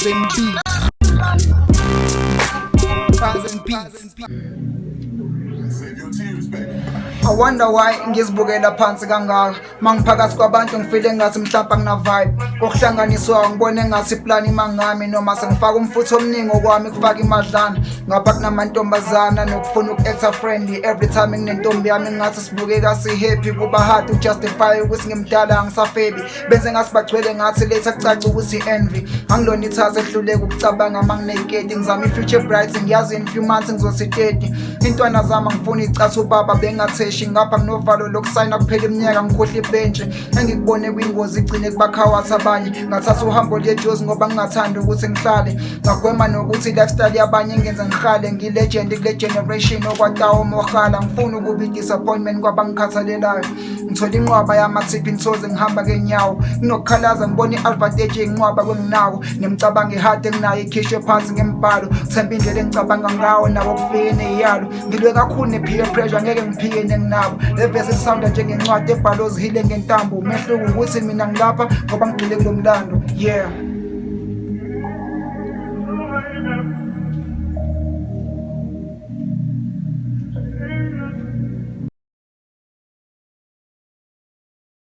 Bars and beats. Bars and beats. Save your tears, baby. I wonder why ngizibukela phansi kangaka. Mangiphakathi kwabantu ngifile ngathi mhlawumbe angina vibe. Kokuhlanganiswa ngibone ngathi iplani mangami noma sengifaka umfutho omningi okwami kufaka imadlana. Ngapha kunamantombazana nokufuna uku-acta friendly every time nginentombi yami ngathi sibukeka si-happy, kuba hard ukujustify ukuthi ngimdala, angisafebi. Benze ngathi bagcwele ngathi later kucaca ukuthi envy. Angilona ithatha ehluleka ukucabanga mangineyiketi, ngizama i-future bright, ngiyazi in few months ngizothi 30. Intwana zami angifuni icatha ubaba bengatheshi ngapha, nginovalo lokusayina kuphela iminyaka ngikhohle ibhentshi. Engikubone kwingozi igcine kubakhawathi abanye. Ngathatha uhambo lejozi ngoba ngingathandi ukuthi ngihlale ngagwema nokuthi i-lifestyle yabanye engenza ngihale. Ngi-legend kule generation okwatawo mohala, ngifuna ukuba i-disappointment kwabangikhathalelayo. Ngithola inqwaba yama-tipping toes ngihamba ngenyawo, kunokukhalaza ngibona i-advantage eyinqwaba kwenginako nemicabango ihard enginayo ikhishwe phansi ngembhalo. Themba indlela engicabanga ngawo nawo kufike neyalo. Ngilwe kakhulu ne-peer pressure, ngeke ngiphike nenginabo. Le verse isounda njengencwadi ebhalwe ozihile ngentambo. Umehluko ukuthi mina ngilapha ngoba ngigxile kulo mlando, yeah.